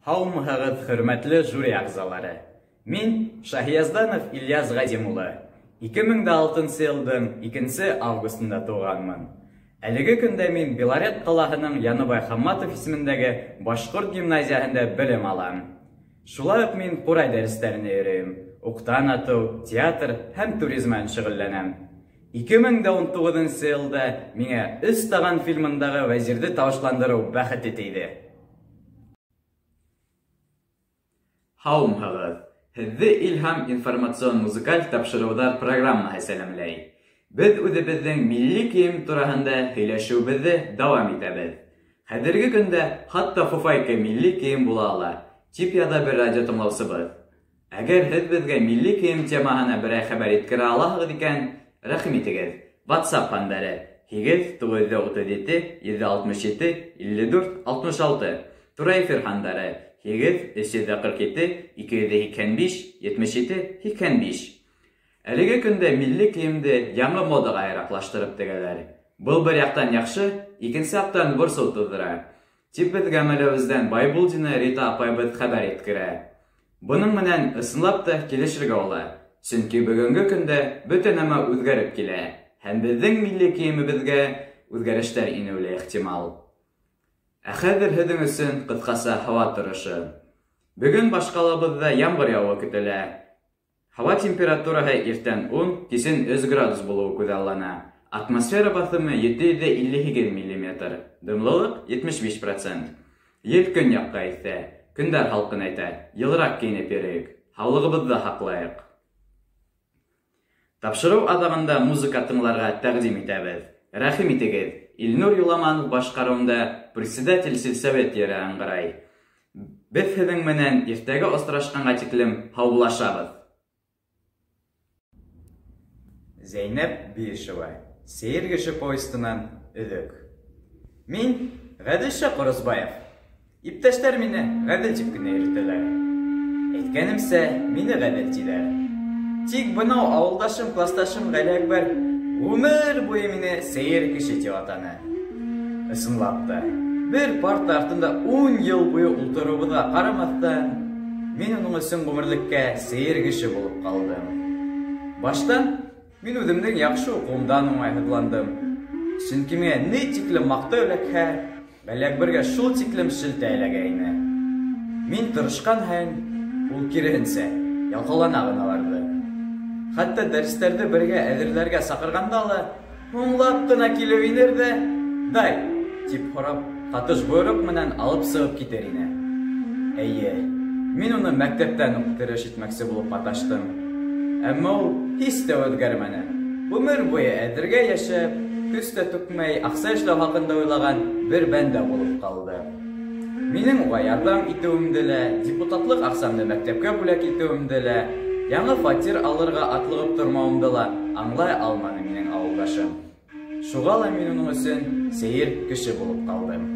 Һаумыһығыҙ, хөрмәтле жюри ағзалары! Мин Шаһиязданов Ильяс Ғәзим улы. 2006 йылдың 2 августында тыуғанмын. Әлеге көндә мин Белорет ҡалаһының Яныбай Хамматов исемендәге башҡорт гимназияһында белем алам. Шулай уҡ мин ҡурай дәрестәренә йөрөйөм, уҡтан атыу, театр һәм туризм менән шөғөлләнәм. 2019 йылда миңә «Өс таған» фильмындағы вәзирҙе тауышландырыу бәхете тейҙе. Һаумыһығыҙ! Һеҙҙе «Илһам» информацион музыкаль тапшырыуҙар программаһы сәләмләй. Беҙ үҙебеҙҙең милли кейем тураһында һөйләшеүебеҙҙе дауам итәбеҙ. Хәҙерге көндә хатта фуфайка милли кейем була ала, тип яҙа бер радио тыңлаусыбыҙ. Әгәр һеҙ беҙгә милли кейем темаһына берәй хәбәр еткерә алаһығыҙ икән, рәхим итегеҙ. WhatsApp һандары 8 937 167 54 66. Тура эфир һандары 8 347 285 77 85. Әлеге көндә милли кейемде яңы модаға яраҡлаштырып тегәләр. Был бер яҡтан яҡшы, икенсе яҡтан борсоу тыуҙыра. Тип беҙгә Мәләүездән Байбулдина Рита апайыбыҙ хәбәр еткерә. Бының менән ысынлап та килешергә була. Сөнки бөгөнгө көндә бөтә нәмә үҙгәреп килә һәм беҙҙең милли кейемебеҙгә үҙгәрештәр инеүе лә ихтимал. Ә хәҙер һеҙҙең өсөн ҡыҫҡаса һауа торошо. Бөгөн баш ҡалабыҙҙа ямғыр яуыуы көтөлә. Һауа температураһы иртән 10, кисен 3 градус булыуы күҙаллана. Атмосфера баҫымы 758 миллиметр, дымлылыҡ 75%. Ел көньяҡҡа иҫә, көндәр һалҡынайта, йылыраҡ кейенеп йөрөйөк, һаулығыбыҙҙы һаҡлайыҡ. Тапшырыу аҙағында музыка тыңларға тәҡдим итәбеҙ. Рәхим итегеҙ, Илнур Юламанов башҡарыуында «Председатель сельсовет» йыры яңғырай. Беҙ һеҙҙең менән иртәгә осрашҡанға тиклем һаубуллашабыҙ. Зәйнәп Биишева, «Сәйер кеше» повестынан өҙөк. Мин Ғәҙелша Ҡоросбаев. Иптәштәр мине Ғәҙел тип кенә йөрөтәләр. Әйткәнемсә, мине Ғәҙел тиҙәр. Тик бынау ауылдашым, класташым Ғәлиәкбәр ғүмер буйы мине сәйер кеше тип атаны. Ысынлап та, бер парта артында 10 йыл буйы ултырыуыбыҙға ҡарамаҫтан, мин уның өсөн ғүмерлеккә сәйер кеше булып ҡалдым. Баштан мин үҙемдең яҡшы уҡыуымдан уңайһыҙландым. Сөнки миңә ни тиклем маҡтау эләкһә, Ғәлиәкбәргә шул тиклем шелтә эләгә ине. Мин тырышҡан һайын, ул киреһенсә, ялҡаулана ғына барҙы. Хатта дәрестәрҙе бергә әҙерләргә саҡырғанда ла, һуңлап ҡына килеп инер ҙә, «Дай!» тип һорап, ҡатыш бойороҡ менән алып сығып китер ине. Эйе, мин уны мәктәптән үк тырыш итмәксе булып маташтым. Әммә ул һис тә үҙгәрмәне. Ғүмер буйы әҙергә йәшәп, көс тә түкмәй, аҡса эшләү хаҡында уйлаған бер бәндә булып ҡалды. Минең уға ярҙам итеүемде лә, депутатлыҡ аҡсамды мәктәпкә бүләк итеүемде лә, яңы фатир алырға атлығып тормауымды ла аңлай алманы минең ауылдашым. Шуға ла мин уның өсөн сәйер кеше булып ҡалдым.